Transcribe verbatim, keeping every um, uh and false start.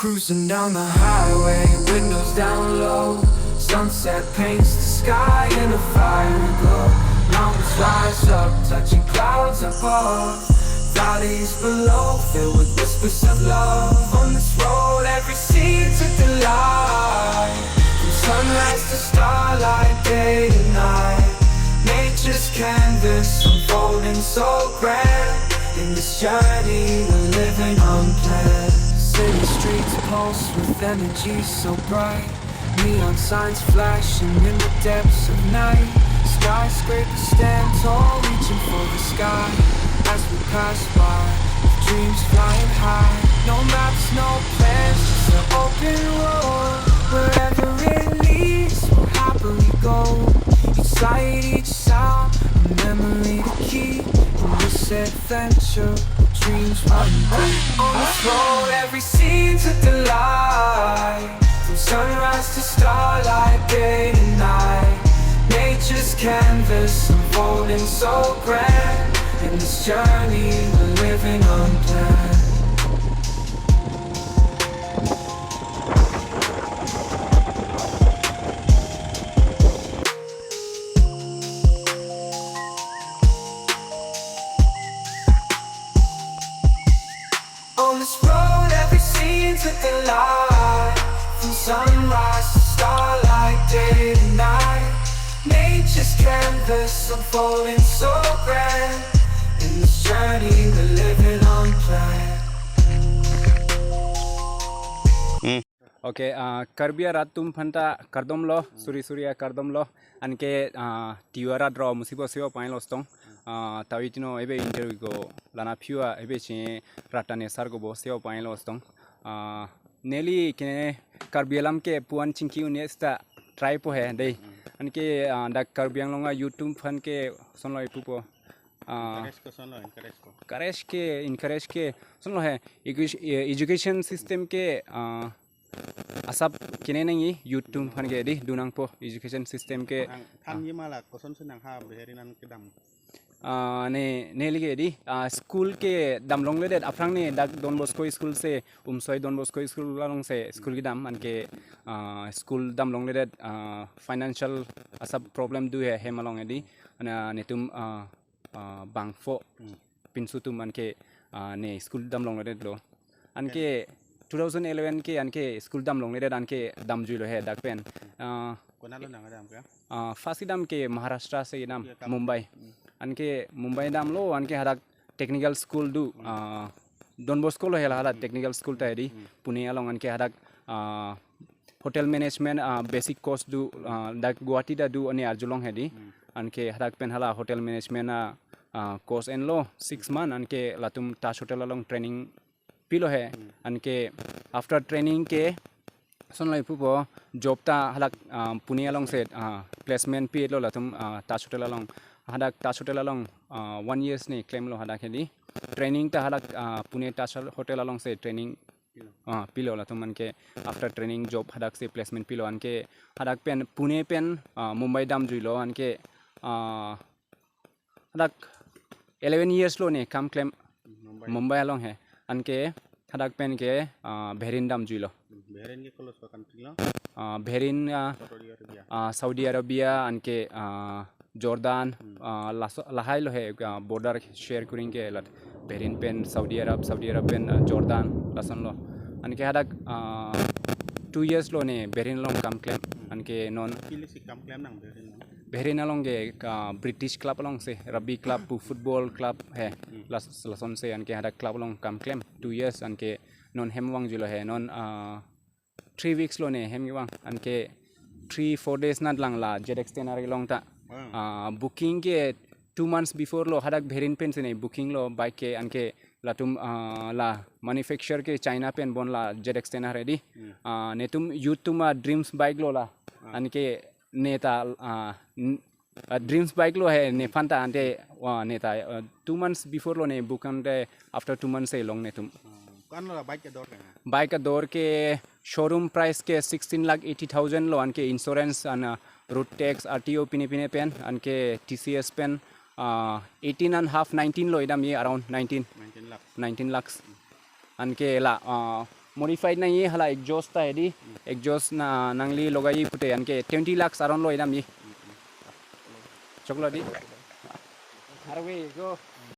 Cruising down the highway, windows down low. Sunset paints the sky in a fiery glow. Mountains rise up, touching clouds above. Valleys below, filled with whispers of love. On this road, every scene's a delight. From sunrise to starlight, day to night. Nature's canvas unfolding so grand. In this journey, we're living unplanned. City streets pulse with energy so bright. Neon signs flashing in the depths of night. Skyscrapers stand tall, reaching for the sky. As we pass by, with dreams flying high. No maps, no plans, just an open road. Wherever it leads, we'll happily go. Each sight, each sound, a memory to keep. In this adventure, dreams run deep. On this road, every scene's a delight. From sunrise to starlight, day to night. Nature's canvas unfolding so grand. In this journey, we're living unplanned. On this road, every scene's a delight. From sunrise to starlight, day to night. Nature's canvas unfolding so grand. In this journey, we're living unplanned. Okay, uh, Karbi arat atum aphanta kardom lo, suri suri akardom lo. Anke uh, Tiwa arat rong musi bo sio pain lo stong. Uh, tawi tino ebe interview ko lana phiwa ebe si rat ta ne sar ko bo sio pain lo stong. Uh, neli kene Karbi alam ke puan chingki un-e seta try po he dei. Anke uh, dak Karbi Anglong a youth atum aphan ke kosonlo ipupo. Uh, Encourage kosonlo, encourage ko. Encourage ke, encourage ke kosonlo he. Education, eh, education system ke uh, asap kene nangji youth atum aphan ke dei, do nangpo education system ke. Ang than ye mala kosonsi nang ha Beherin an kedam. Ah, ne neli ke dei, ah, school kedam longledet aphrang ne dak Don Bosco school si, Umsoi Don Bosco school along si school kedam, anke ah, school dam longledet, ah, financial asap problem do he hem along dei. Ana netum ah, ah, bangpho pinso atum anke ah, ne school dam longledetlo. Anke two thousand eleven ke anke school dam longledet, anke damjuilo he dak pen. Ah, Konatlo nang kedam ke? Ah, first kedam ke Maharashtra si kedam, Mumbai. Anke Mumbai damlo, anke hadak technical school do, ah, Don Bosco lo he la hadak technical school ta dei, Pune along. Anke hadak ah, hotel management ah, basic course do, ah, dak Guwahati ta do, ne arjulong he dei. Anke hadak pen hala hotel management ah, ah, course enlo six month, anke latum Taj Hotel along training pilo he. Anke after training ke kosonlo ipupo, job ta hadak ah, Pune along si ah, placement pilo latum ah, Taj Hotel along. Hadak Taj Hotel along ah, one years ne klemlo hadak he dei. Training ta hadak ah, Pune Taj Hotel along si training ah, pilo latum, anke after training job hadak si placement pilo, anke hadak pen Pune pen ah, Mumbai damjuilo, anke ah, hadak eleven years lo ne kam klem Mumbai along he. Anke hadak pen ke ah, Beherin damjuilo. Beherin ke kolos pa country lo? Ah, Beherin ah, Saudi Arabia. ah, Saudi Arabia, anke ah, Jordan, ah, laso- lahai lo he ah, border share kuring ke lat Beherin pen Saudi Arab, Saudi Arab pen ah, Jordan, lasonlo. Anke hadak ah, two years lo ne Beherin along kam klem. Anke non Pilisi kam klem nang Beherin lo? Beherin along ke ah, British club along si, rugby club pu football club he. Las- lason si anke hadak club along kam klem two years, anke non hem vangjuilo he. Non ah, three weeks lo ne hem kevang, anke three four days nat lang la jet extender kelong ta. Ah, booking ke two months before lo, hadak Beherin pen si ne booking lo bike ke, anke latum ah, la manufacture ke China pen bon la jet extender he dei. Ah, netum youth atum a dreams bike lo la. Anke ne ta ah, n- ah, dreams bike lo he nephan ta, ante wa ne ta ah, two months before lo ne book, ante after two months si long netum. Ko-an lo bike kedor ke? Bike kedor ke showroom price ke sixteen lakh eighty thousand lo, anke insurance and ah, road tax, R T O pine pine pen, anke T C S pen ah, eighteen and half, nineteen lo idam ye, around nineteen, Nineteen lakh. nineteen lakhs. Anke la ah, Modified nangji, hala exhaust ta hedi. Exhaust na nangli logai pute anke twenty lakhs aron lo idam ji. Choklo di. Arve ko.